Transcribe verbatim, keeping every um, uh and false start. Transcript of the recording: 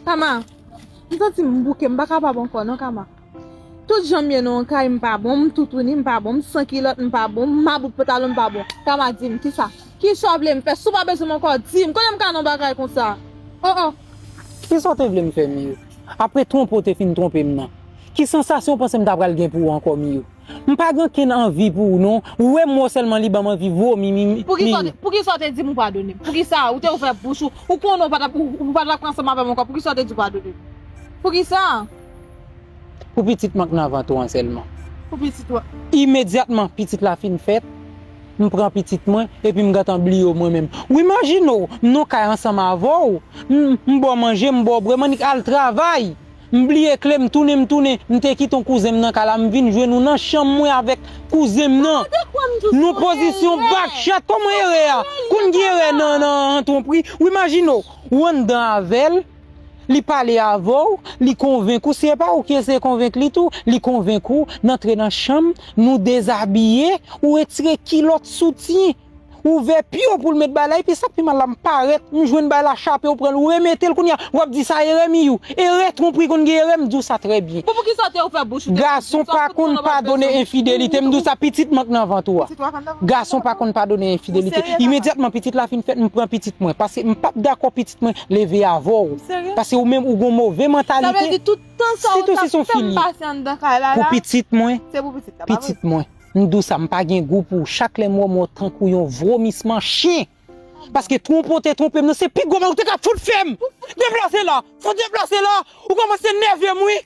Kama, m santi m bouke, m pa kapab ankò non, Kama. Tout jan m ye nan yon kay, m pa bon, m toutouni, m pa bon, m san kilòt, m pa bon, m mabout pantalon, m pa bon. Kama, di m, kisa? Kisa w vle m fè? Si w pa bezwen m ankò, di m. Kote m ka nan bagay konsa? Oh, oh. Kisa w te vle m fè, Miyo? Apre twonpe w te fin twonpe m nan, ki sansasyon w panse m ta pral gen pou ou ankò, Miyo? M pa gen okenn anvi pou ou, non. Ou wè m wè w sèlman, li ban m anvi vomi, mi, mi. Poukisa w te, poukisa w te di m ou padone m? Poukisa? Ou te ouvè bouch ou, ou konnen w pa t ap, ou, ou pa t ap ansanm avè m ankò. Poukisa w te di w padone m? Poukisa? Pou pitit mwen k nan vant ou an sèlman. Pou pitit ou an. Imedyatman pitit la fin fèt, m pran pitit mwen, epi m gentan bliye w mwen menm. Ou imajine w, m nan kay ansanm avè w, m, m ba w manje, m ba w bwè, m annik al travay. M bliye kle, m tounen, m tounen, m te kite yon kouzen m nan kay la, m vin jwenn ou nan chanm mwen avèk kouzen m nan. Nou pozisyon bakchat, kòman erè a? Konn gen erè nan, nan, nan twonpri. Ou imajine w, ou anndan avè l, li pale avè w, li konvenk ou, si se pa ou ki eseye konvenk li tou, li konvenk ou, n antre nan chanm, nou dezabiye, ou retire kilòt, soutyen, ouvè pye w pou l met bagay la, epi sa k pi mal la, m parèt, m jwenn bagay la chape, ou pran l, ou remete l kounye a, w ap di sa erè, Miyou, erè, twonpri, konn gen erè, m di w sa trè byen. Bon, poukisa w te ouvè bouch ou? Gason pa konn padone enfidelite, m di w sa, pitit mwen k nan vant ou a. Gason pa konn padone enfidelite. Imedyatman pitit la fin fèt, m pran pitit mwen, paske m p ap dakò pitit mwen leve avè w. Paske ou menm ou gon move mantalite. Sitou si se yon fi li. Pou pitit mwen, pitit mwen, m di w sa, m pa gen gou pou ou. Chak lè m wè w, m wè w tankou yon vomisman chen. Paske twonpe w te twonpe m nan, se pi gwo bagay ou te ka fout fè m. Deplase la, fò deplase la. Ou kòmanse nève m, wi.